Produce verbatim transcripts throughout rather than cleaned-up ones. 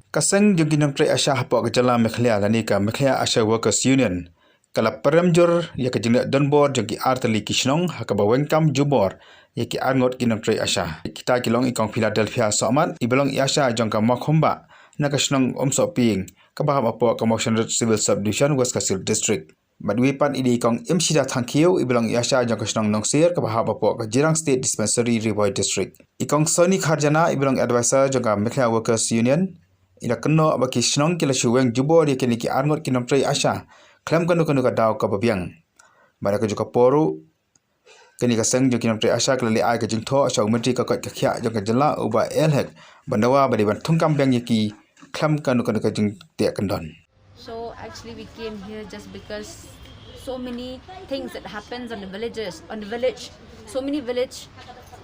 Ka seng jong ki nongtrei ASHA hapoh ka jylla Meghalaya lane ka Meghalaya ASHA Workers Union ka la pyrem jur ïa ka jingleh donbor jong ki artylli ki shnong ha kaba weng kam jubor ïa ki arngut ki nongtrei ASHA. Kita ki long i Kong Philadelphia Sohmat, iba long i ASHA jong ka Mawkhumbah na ka shnong Umsohpieng, kaba hap hapoh ka Mawshynrut Civil Subdivision, West Khasi Hills District. Bad iwei pat i dei i Kong Imshida Thangkhiew, iba long i ASHA jong ka shnong Nongsier, kaba hap hapoh ka Jirang State Dispensary, Ri Bhoi District. I Kong Sony Kharjana, iba long advisor jong ka Meghalaya Workers Union, i la kynnoh ba ki shnong ki la shu weng jubor ïa kine ki arngut ki nongtrei ASHA khlem kano kano ka daw kaba biang. Bad ha kajuh ka por ruh, kane ka seng jong ki nongtrei ASHA ka la leit ai ka jingthoh sha u Myntri ka koit ka khiah jong ka jylla, u Bah A L Hek, ban dawa ba dei ban thungkam biang ïa ki khlem kano kano ka jingteh kyndon. So actually we came here just because so many things that happens on the villages, on the village, so many village,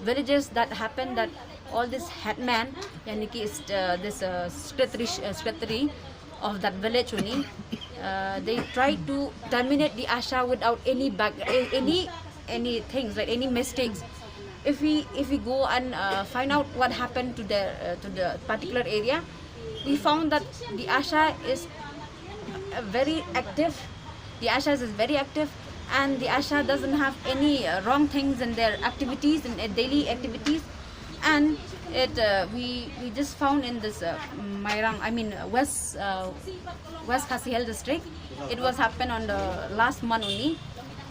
villages that happen that all this headman, yani ki is, uh, this, uh, secretary, uh, secretary of that village only, uh, they try to terminate the ASHA without any back, a- any any things, like any mistakes. If we if we go and, uh, find out what happened to the, uh, to the particular area, we found that the ASHA is, uh, very active. The ASHA is very active, and the ASHA doesn't have any, uh, wrong things in their activities, in their daily activities. And it, uh, we we just found in this, uh, Mairang, I mean, uh, West, uh, West Khasi Hills District. It was happened on the last month only.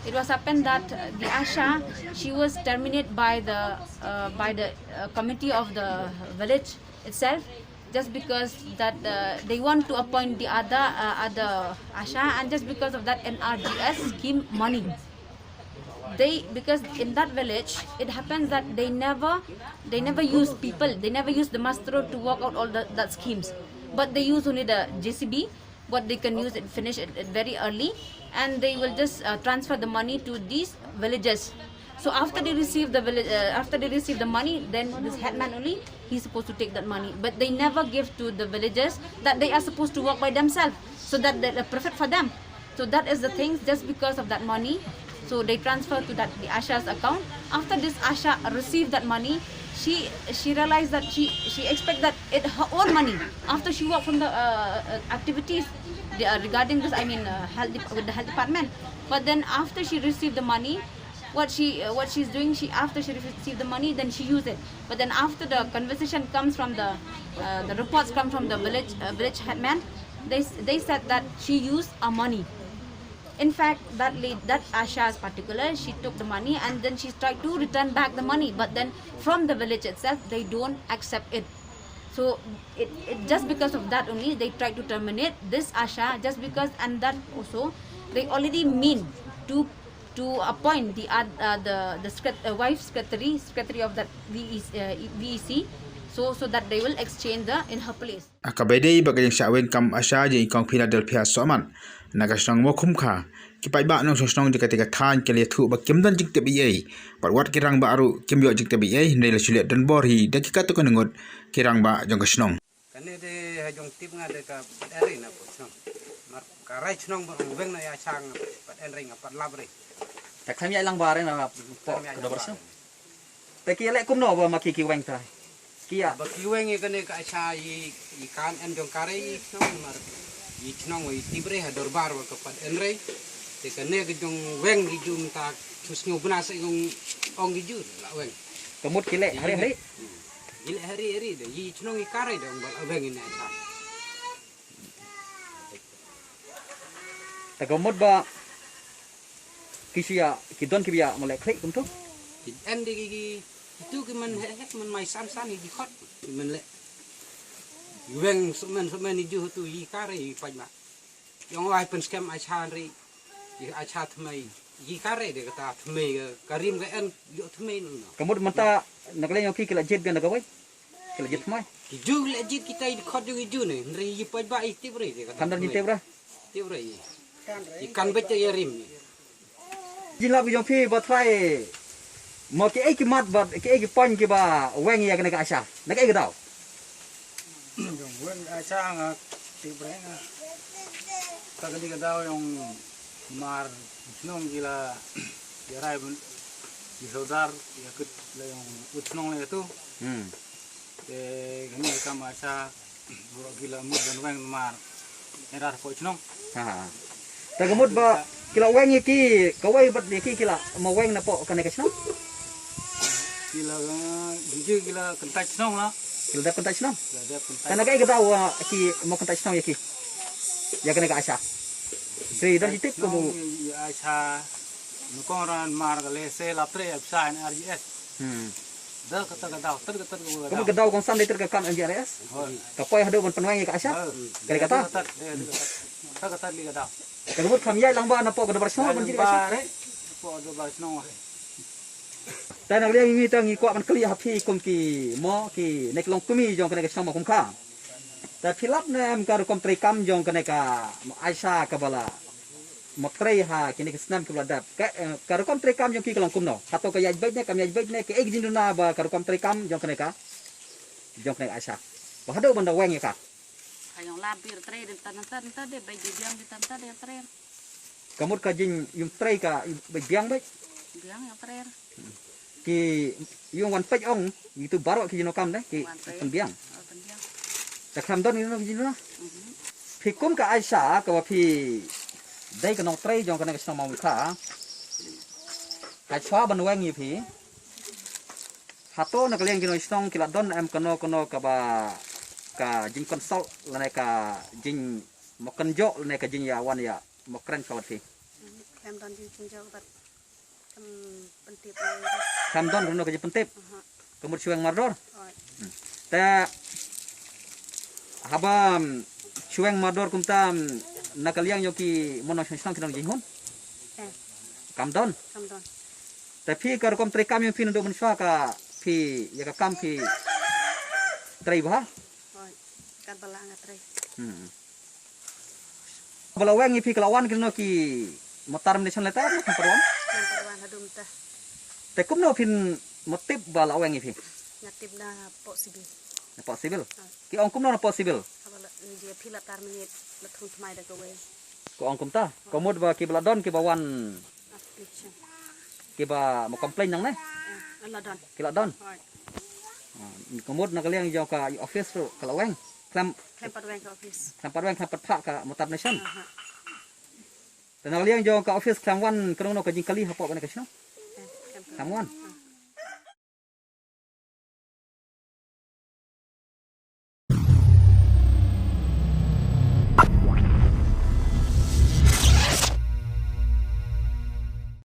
It was happened that, uh, the ASHA, she was terminated by the, uh, by the, uh, committee of the village itself, just because that, uh, they want to appoint the other, uh, other ASHA, and just because of that N R G S scheme money. They, because in that village, it happens that they never, they never use people, they never use the master road to work out all the, that schemes, but they use only the J C B, what they can use it, finish it, it very early, and they will just, uh, transfer the money to these villages. So after they receive the village, uh, after they receive the money, then this headman only, he's supposed to take that money. But they never give to the villagers that they are supposed to work by themselves, so that the profit for them. So that is the thing. Just because of that money, so they transfer to that, the ASHA's account. After this ASHA received that money, she she realized that she she expect that it her own money. After she worked from the, uh, uh, activities, the, uh, regarding this, I mean, uh, health dep- with the health department. But then after she received the money, what she uh, what she's doing, she, after she received the money, then she used it. But then after the conversation comes from the, uh, the reports come from the village, uh, village headman, they s- they said that she used our money. In fact, that lady, that ASHA in particular, she took the money and then she tried to return back the money. But then from the village itself, they don't accept it. So it, it just because of that only, they tried to terminate this ASHA, just because. And that also, they already mean to to appoint the oth- uh, the the secret, uh, wife secretary, secretary of that V E C, uh, V E C, so so that they will exchange the in her place. Ha kaba ïadei bad ka jingshah weng kam ASHA jong i Kong Philadelphia Sohmat na ka shnong Mawkhumkha, ki paidbah nongshong shnong jong katei ka thaiñ ki la ïathuh ba kim don jingtip ei ei, bad wat ki rangbah ruh kim ïoh jingtip ei ei, hynrei la shu leh donbor hi da ki katto katne ngut ki rangbah jong ka shnong. Kane de ha jong tip nga de ka pat en ri na pdeng shnong. Mar ka rai shnong ba ong weng na ïa sha nga pat en ri, nga pat lap ri. Ta khlem ïa lang ba re na pdeng shnong. Te ki leh kumno ba ma ki ki weng ta? Ki ïa. Ba ki weng ïa kane ka ASHA i, i kan en jong ka ri i shnong, mar i shnong wa i tip ri ha dorbar wa ka pat en ri. Te kane ka jong weng ki ju mynta, tu sngew bna sa ong, ong ki ju la weng. Ka mut ki leh hari hari. Ki leh hari hari de, i shnong i ka ri de ong ba la weng ina ASHA. Ta ka mut ba ki shu ïa, ki don ki ba ïa ma leh khlieh kumto. Ki en de ki, ki, itu ki man heh heh, man mai san san, ki khot, ki man leh. Weng sukmen sukmen i ju tu i ka ri i paidbah. Ong wai pynskhem ASHA ri, i ASHA thymmai, i ka ri de kata thymmai ka, ka rim ka en ïoh thymmai no no. Ka mut mynta na ka liang ïong ki, ki la jied ka na kawei. Ki la jied thymmai. Ki ju la jied kita i khot jong i ju ne, hynrei i paidbah i tip re de kata. Kan don i tip re. Tip re i. I kan beit ïa rim. Jin lap jong phi ba trai. Mo kiei ki mat bad kiei ki point ki ba weng ïa kane ka ASHA? Na kiei ka daw? Jong weng ASHA nga tip re nga. Ka kane ka daw jong mar shnong ki la ïa rai bun ki sordar ïa kut la jong u shnong la ïa tu. Hmm. Te kane ka kam ASHA Baroh ki la mut ban weng namar era hapoh chnong. Ha. Te ka mut ba ki la weng ïa ki, kawei bad ïa ki ki la ma weng napoh kane ka chnong. Ki la, eh, jiji ki la kyntait chnong la. Ki la dep kyntait chnong. Ki la dep kyntait. Te na kaei ka daw, ah, ki ma kyntait chnong ïa ki, ïa kane ka Aisha? Sri don jitip ko. Ïa Aisha. Nukong ran mar ka lehse lap tre ap sa R G S. Hmm. Da kata ka daw, ter kata ka Ka daw. Ka daw kongsan dei ter ka kam M G R S. Hoi. Ka poi haduh ban pynweng ïa ka Aisha. Hoi. Ka dei kata. Kata kata li ka daw. Ka mut kham ïaid lang ba napoh ka dorbar shnong ban jiri ka Aisha. Ba re, napoh dorbar shnong re. Te na ka liang ngi te ngi kwah ban kylli ha phi kum ki mo ki nek long kmie jong kane ka shnong Mawkhumkha. Te phi lap ne em ka rukom trei kam jong kane ka Aisha kaba la ma trei ha kine ki snem kiba la dep. Ka, eh, ka rukom trei kam jong ki ka long kumno? Hato ka ïaid beit ne kam ïaid beit ne, kaei ka jingduna ba ka rukom trei kam jong kane ka, jong kane ka Aisha ba haduh ban da weng ïa ka? Ka ïong lad beit trei de tan tan tan de beit biang de tan tan de trei. Ka mut ka jingïong trei ka beit biang beit. Biang ïong trei. Ki ïong wan peit ong, itu baroh ki jingno kam de ki pynbiang. Oh, pynbiang. Te khlem don ïong ki jingno. Mhm. Phi kum ka Aisha kaba phi dei ka nongtrei jong kane ka shnong Mawkhumkha. Hashwa ban weng ïa phi. Hato na ka liang ki nongshong shnong ki la don em kano kano kaba ka jingkonsol lane ka jing ma kynjoh lane ka jingïawan ïa ma kren ka wat phi? Khlem don jingkynjoh bad khlem pyntip. Khlem don kano ka jingpyntip. Aha. Ka mut shu weng mardor. Oi. Hmm. Te haba, mm, shu weng mardor kumta, mm, na ka liang jong ki mo nongshong shnong ki nong jinghun. Eh. Kam don. Kam don. Te phi ka rukom trei kam jong phi naduh mynshuwa ka phi ïa ka kam phi trei bha. Hoi. Kat ba la nga trei. Hmm. Ba la weng ïa phi ka la wan kino ki Matar Nation letter ne khlem pat wan? Khlem pat wan haduh mynta. Te kumno phin ma tip ba la weng ïa phi? Nga tip na poh civil. Na poh civil. Ah. Ki ong kumno na poh civil? Haba la, ni dia phi la tar minit la thung thymmai da kawei. Ko ong kumta. Ka mut ba ki ba la don ki ba wan. Application. Ki ba ma complain nangne? Eh, la don. Ki la don. Hoi. Ah, ka mut na ka liang jong ka office ruh ka la weng. Khlem, khlem pat weng ka office. Khlem pat weng, khlem pat phah ka Matar Nation. Aha. Te na ka liang jong ka office khlem wan kano kano ka jingkylli hapoh kane ka shnong? Eh, khlem pat. Khlem wan.